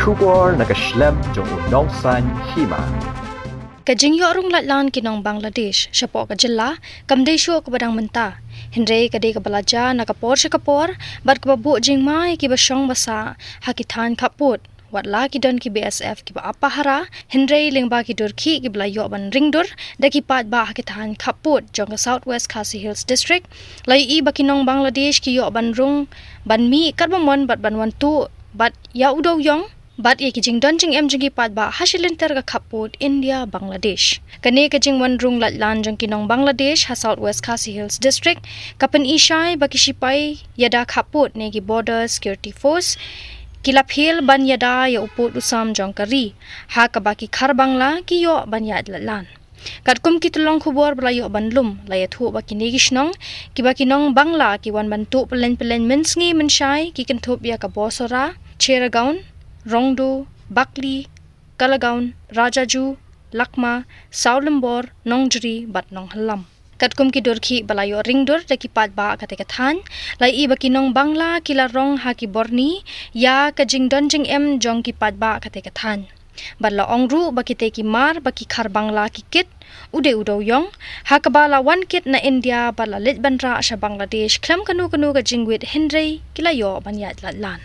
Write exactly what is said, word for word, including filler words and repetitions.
Khubor na ka shlem jong u nongsan hima. Ka jingïoh rung laitlan ki nong Bangladesh shapoh ka jylla kam dei shuh kaba dang mynta, hynrei ka dei kaba la jia na ka por sha ka por bad kaba buh jingma ïa kiba shong ba sah ha ki thaiñ khappud. Wat la ki don ki B S F kiba ap pahara, hynrei lyngba ki dur khih kiba la ïoh ban ring dur da ki paidbah ha ki thaiñ khappud jong ka South West Khasi Hills District, la ïohi ba ki nong Bangladesh ki ïoh ban rung ban mih katba mon bad ban wan tuh bad ïa u dewïong bad ïa ki jingdon jingem jong ki paidbah ha shi lynter ka khappud India Bangladesh. Kane ka jingwan rung laitlan jong ki nong Bangladesh ha South West Khasi Hills District ka pynshai ba ki shipai ïada khappud ne ki Border Security Force ki la phiel ban ïada ïa u pud u sam jong ka ri, ha kaba ki Khar Bangla ki ïoh ban ïaid laitlan. Katkum ki tyllong khubor ba la ïoh ban lum, la ïathuh ba kine ki shnong kiba ki nong Bangla ki wan ban tuh pyllein pyllein mynsngi mynshai ki kynthup ïa ka Bosora, Cheragaon, Rongdo, Bakli, Kalagaon, Rajaju, Lakma, Sawlymbor, Nongjri bad Nonghallam. Katkum ki dur khih ba la ïoh ring dur da ki paidbah kata ka thaiñ, la ïohi ba ki nong Bangla ki la rong ha ki borni ïa ka jingdon jingem jong ki paidbah kata ka thaiñ. Bad la ong ruh ba kite ki mar ba ki Khar Bangla ki kit u dei u dewïong, ha kaba la wan kit na India bad la leit ban rah sha Bangladesh khlem kano kano ka jingwit, hynrei ki la ïoh ban ïaid laitlan.